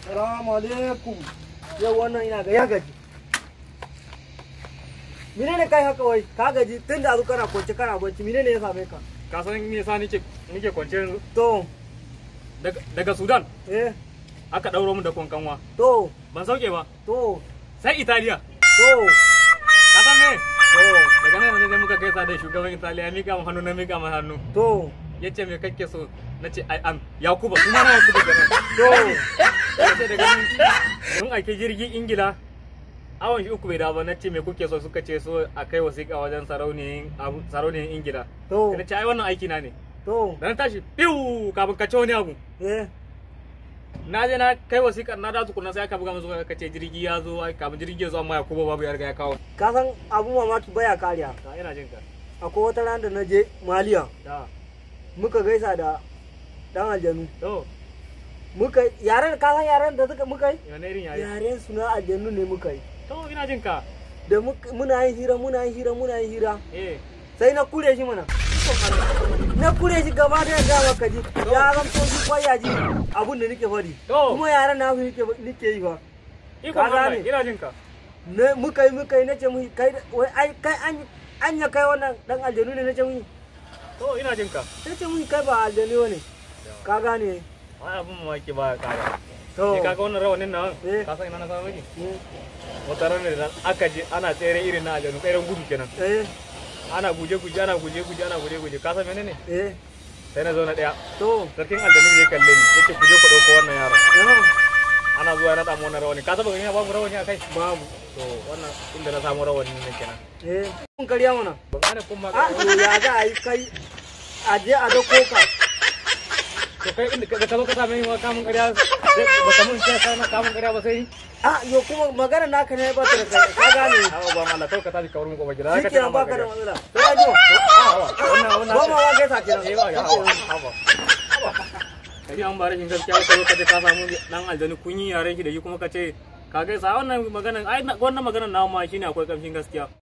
Salamu alaikum. Yau wannan ina ga ya gaji. Menene kai haka wai? Ka gaji tun da kana kwance kana bacci, menene ya same ka? Ka san me yasa nake kwance yanzu? To. Daga Sudan. Eh. Aka dauro mu da konkanwa. To. Ban sauke ba. To. Sai Italiya. To. Ka san me? To. Daga nan ne muka gaisa da shugaban Italiya, mika mu hannu na mika mu hannu. To. Yace me kake so? Nace I am Yakuba. Kuma na Yakuba kenan. To. Yace daga nan mun aike jirgin Ingila. Awon shi 3 bai dawo ba. Nace me kuke so? Suka ce so a kai wasiƙa wajen sarauniyin Ingila. To. Nace ai wannan aiki na ne. To. Dan tashi biu kafin ka ci wani abu. Eh. Na je na kai wasiƙar na da tukuna sai aka buga musu aka ce jirgi ya zo, kafin jirgi ya zo amma Yakuba babu ya riga ya kawo. Ka san abu mamaki baya kariya. Ta ina jin ka. Akwai wata rana da na je Maliya. Da. Muka gaisa da dan aljanu. To. Muka yaren, ka san yaren da suka muka yi? Wane irin yare? Yaren su na aljanu ne muka yi. To ina jin ka. Da muna yin hira, muna yin hira, muna yin hira. Eh. Sai na kure shi mana. Na kure shi gaba da ga maka ji. Ya zamto shi kwaya ji abun da nake faɗi. Kuma yaran na su nake yi fa. Iko Allah, ina jin ka. Ne muka yi nace mu kai wai ai kai anya kai wannan dan aljanu ne nace mu. To ina jin ka. Nace mu kai ba aljanu ne. Ka gane? Ai abun mamaki ba kare. To. Ni kaga wannan rawanin nan? Eh. Ka san ina na samu shi? Wata ranar da aka je ana tsere irin na aljanu, tseren gudu kenan. Eh. Ana guje-guje, ana guje-guje, ana guje-guje. Ka san menene? Eh. Sai na zo na daya. To. Sarkin aljanu ya kalle ni, yace ku je ku dauko wannan yaron. Ana zuwa na damu wannan rawani. Ka taba ganin babu rawani a kai? Babu. To wannan inda na samu rawani ne kenan. Eh. Kun kariya mana. Ban gane kun ma. A to ya za a yi kai a je a dauko ka. To kai inda ka zo ka same ni ma kamun ƙarya, ba ka mun sai na kamun ƙarya ba sai. A yo kuma magana naka ne ba ta da kai, ka gane. A'a ba Allah, kawai ka tashi ka wurin gobe gida. Shi kenan baka da matsala. Sai ka ji. Wannan Ba ma wa gaisa kenan. Eh ba ya haba. Kai an ba rashin gaskiya ka zo ka ce ka samu dan aljanu kun yi yaren shi da shi kuma ka ce ka gaisa, wannan maganan ai wannan maganan nawa ma shine akwai kamshin gaskiya.